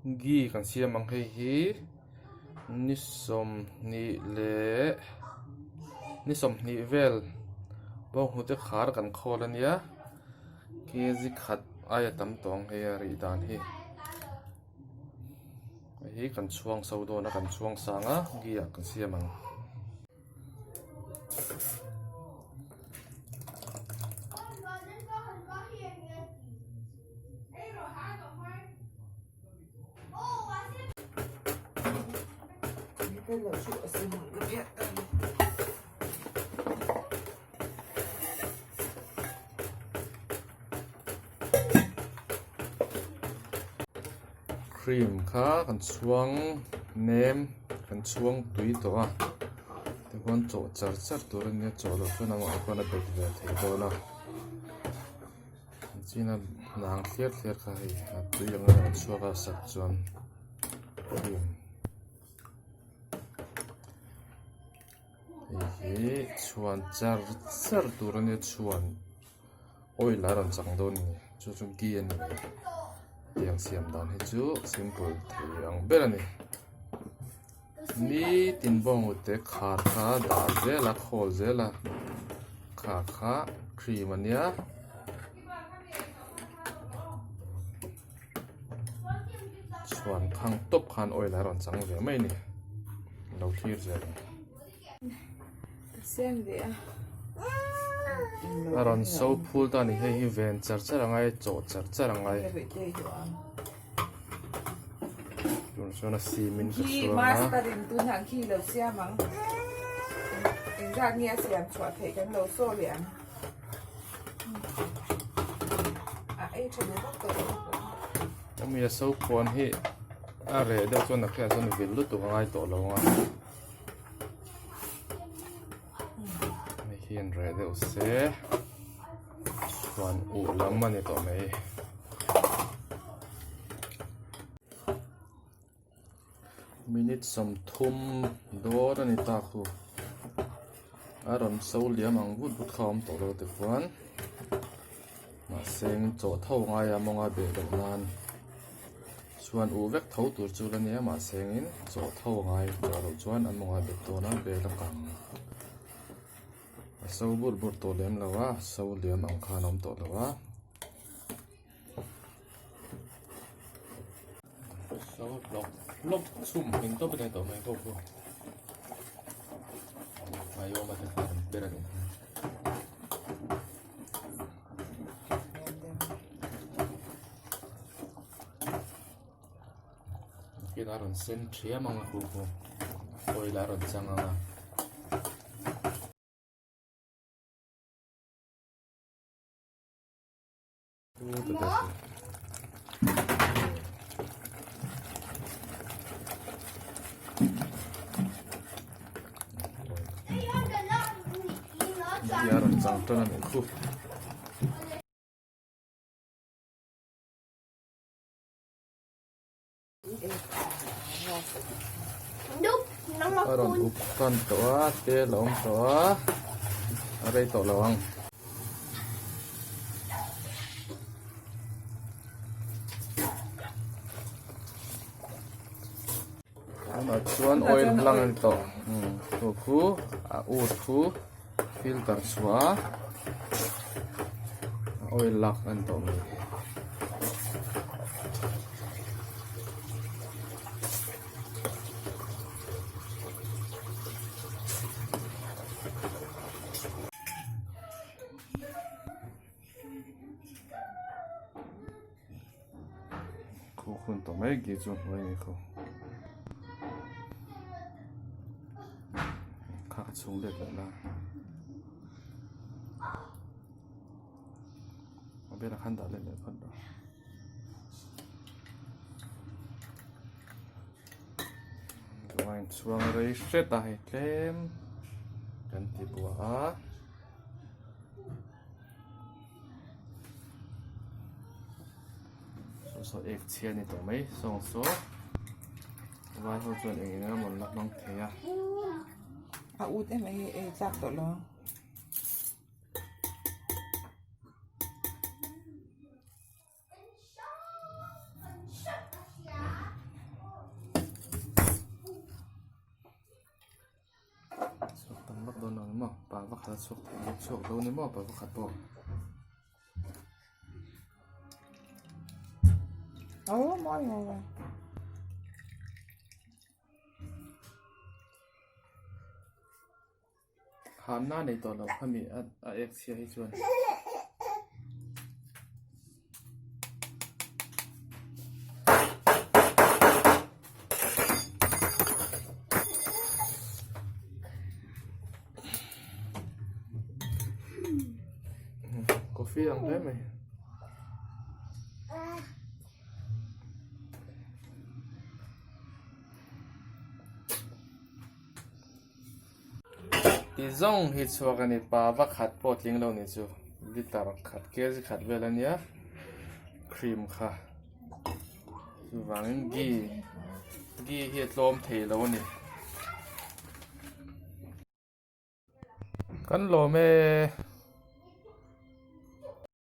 Ghee kan siam ang hei hi ni sawmhnih leh ni sawmhnih vel bawnghnute khar kan khawl a nia kg khat aia tam tawh ang hei a rih dan hi hei hi kan chhuang so dawn a kan chhuang sang a ghee ah kan siam ang. Cream kha kan chhuang nem kan chhuang tui tawh a tichuan chawh char char tur a nia chawh loh chuan amah khuan a bet ve thei dawn a. China hnang thliar thliar kha hei a tui ang a rawn chhuak a sak chuan cream hei hi chhuan char char tur a nia chhuan oil a rawn chang dawn a ni chu chu ghee a ni mai tiang siam dan hi chu simple thei ang ber a ni nitin bawnghnute khar kha dah zel a khawl zel a kha kha cream a nia. Chhuan khang tawp khan oil a rawn chang ve mai a ni lo thlir zel ang. A rawn so phul ta a ni hei hi ven char char a ngai chawh char char a ngai. Tun chuan a sim in ka Khi chuang a. master in tunah khi lo siam ang. Engzat nge a siam chhuah theih kan lo saw leh ang. A ei tha duh vak tawh lo pawh. Hemi a so khuan hi a reh deuh chuan a khiah chuan vil lutuk a ngai tawh lo ang a. Hei hian reh deuh se chuan uh lam a ni tawh mai. Minute 30 dawr a ni ta khu. A rawn so liam ang vut vut kha a awm tawh lo tikhuan mahse chawh tho ngai a mawnga beh loh nan. Chuan uh vek tho tur chu la nia mahse engin chawh tho a ngai tawh loh chuan an mawnga bet dawn a bel a kang a so bur bur tawh lem lo a so liam ang khan a awm tawh lo a. So hlawk hlawk chhum hmin tawp a ni tawh mai ho khu Ayawma te khan an per a ni. Nakin a rawn sen thiam ang a khu khu oil a rawn chang ang a. A rawn chang tan a nih khu. A rawn up tan tawh a tel a awm tawh a a rei tawh lo ang. Tunah chuan oil hlang a ni tawh chu khu a ut khu filter chhuah a oil lak a ni tawh mai. Khu hun tawh mai gi chu hnuai ni khu kha a chhung let leh la a velah khan dah let leh phawt rawh. Wine chhuang rei hret a hei tlem kan ti buah a. Saw saw ek chhia a ni tawh mai sawng saw vai ho chuan eng eng emaw an la hmang thei a. A ut em mai ei tlak tawh lo. va khat a chhuak thei bawk chhuak lo ni maw pa va khat pawh. Oh mawi mawi. Hanna nei tawh lo khami a ek chhia hi chuan. Coffee ang hle mai. Ti zawng hi chhuak a ni pa va khat pawh tling lo ni chu liter khat kg khat vel a nia cream kha chuvangin ghee ghee hi a tlawm thei lo a ni. Kan lawm e.